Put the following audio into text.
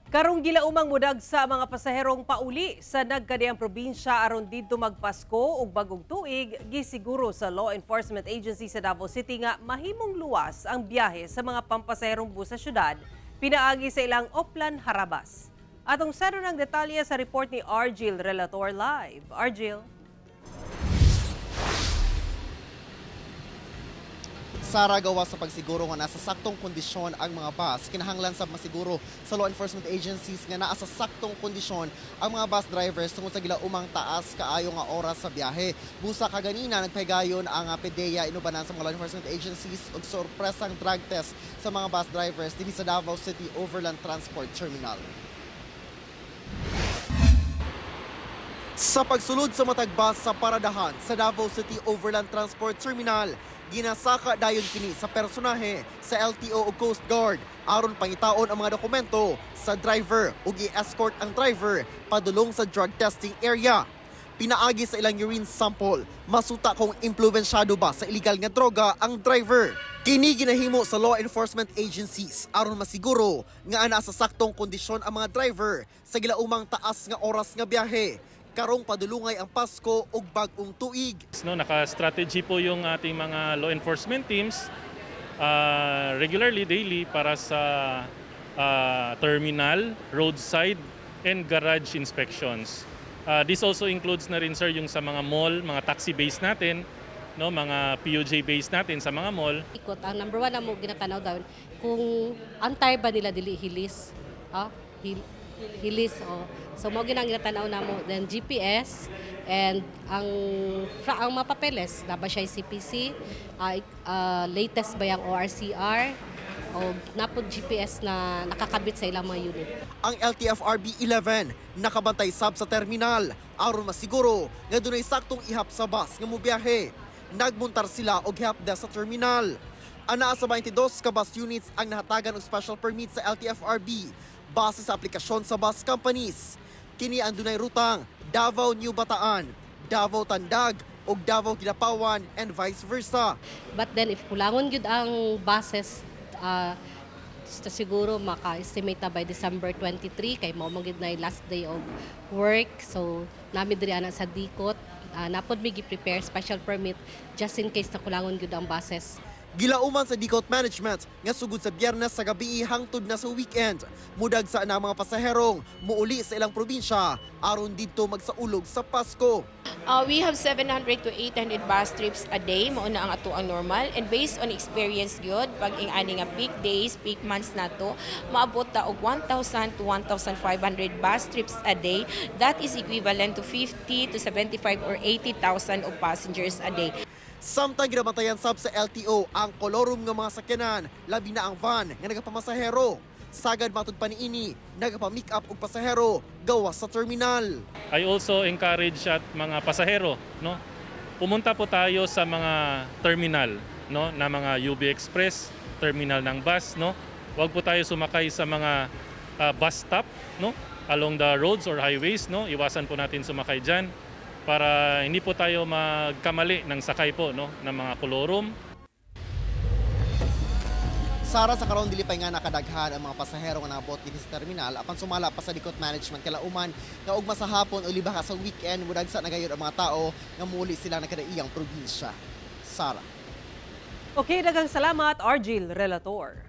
Karong gilaumang mudagsa mga pasaherong pauli sa nagkadiang probinsya aron didto magpasko ug bagong tuig, gisiguro sa Law Enforcement Agency sa Davao City nga mahimong luwas ang biyahe sa mga pampasaherong bus sa syudad pinaagi sa ilang Oplan Harabas. Atong saro ng detalye sa report ni Argil Relator Live. Argil. Sara, gawa sa pagsiguro nga nasa saktong kondisyon ang mga bus, kinahanglan sa masiguro sa law enforcement agencies nga naa sa saktong kondisyon ang mga bus drivers tungod sa gilaumang taas kaayo nga oras sa biyahe. Busa kaganina, nagpagayon ang PDEA inubanan sa mga law enforcement agencies og sorpresang drug test sa mga bus drivers dinhi sa Davao City Overland Transport Terminal. Sa pagsulod sa matag bus sa paradahan sa Davao City Overland Transport Terminal, ginasaka dayon kini sa personahe sa LTO o Coast Guard aron pangitaon ang mga dokumento sa driver ug i-escort ang driver padulong sa drug testing area. Pinaagi sa ilang urine sample, masuta kung impluwensyado ba sa illegal nga droga ang driver. Kini ginahimo sa law enforcement agencies aron masiguro nga ana sa saktong kondisyon ang mga driver sa gilaumang taas nga oras nga biyahe karong padulungay ang Pasko ug bag-ong tuig. No, naka-strategy po yung ating mga law enforcement teams regularly, daily para sa terminal, roadside, and garage inspections. This also includes na rin, sir, yung sa mga mall, mga taxi base natin, no, mga PUJ base natin sa mga mall. Ikot ang number one na mo ginatanaw daw kung antay ba nila dili hilis, hilis, oh. So mo ginang ginatanaw namo, then GPS and ang mga papeles na ba siya CPC, latest ba yung ORCR o napod GPS na nakakabit sa ilang mga unit. Ang LTFRB 11 nakabantay sab sa terminal aron masiguro nga dunay saktong ihap sa bus nga mobiyahe. Nagmuntar sila og help desk sa terminal. Anaa sa 22 ka bus units ang nahatagan og special permit sa LTFRB base sa aplikasyon sa bus companies. Kini ang dunay rutang Davao New Bataan, Davao Tandag ug Davao Kidapawan and vice versa. But then if kulangon gyud ang buses, siguro maka-estimate na by December 23 kay mao man gyud na yung last day of work. So nami diri ana sa DICOT, napod mi gi-prepare special permit just in case na kulangon gyud ang buses. Gilauman sa DICOT Management nga sugod sa Biyernes sa gabi hangtod na sa weekend, mudagsa na ang mga pasaherong muuli sa ilang probinsya aron didto magsaulog sa Pasko. We have 700 to 800 bus trips a day, mao na ang ato ang normal. And based on experience gyud, pag ing ani nga peak days, peak months nato, maabot ta og 1,000 to 1,500 bus trips a day. That is equivalent to 50 to 75 or 80,000 of passengers a day. Samtang ginabantayan sab sa LTO ang kolorum nga mga sakyanan, labi na ang van nga nagapamasahero. Sagad matud pa niini, nagapa-make up og pasahero gawas sa terminal. I also encourage at mga pasahero, no? Pumunta po tayo sa mga terminal, no, na mga UB Express, terminal ng bus, no? Huwag po tayo sumakay sa mga bus stop, no, along the roads or highways, no? Iwasan po natin sumakay diyan para hindi po tayo magkamali ng sakay po, no, ng mga kolorum. Sara, sa karon dili pa nga nakadaghan ang mga pasahero nga naabot dinhi sa terminal, apan sumala pa sa DICOT Management kalauman nga ugma sa hapon o liba ka sa weekend mudagsa na gayud ang mga tao nga muuli sila nagkadaiyang probinsya. Sara. Okay, daghang salamat, Argil Relator.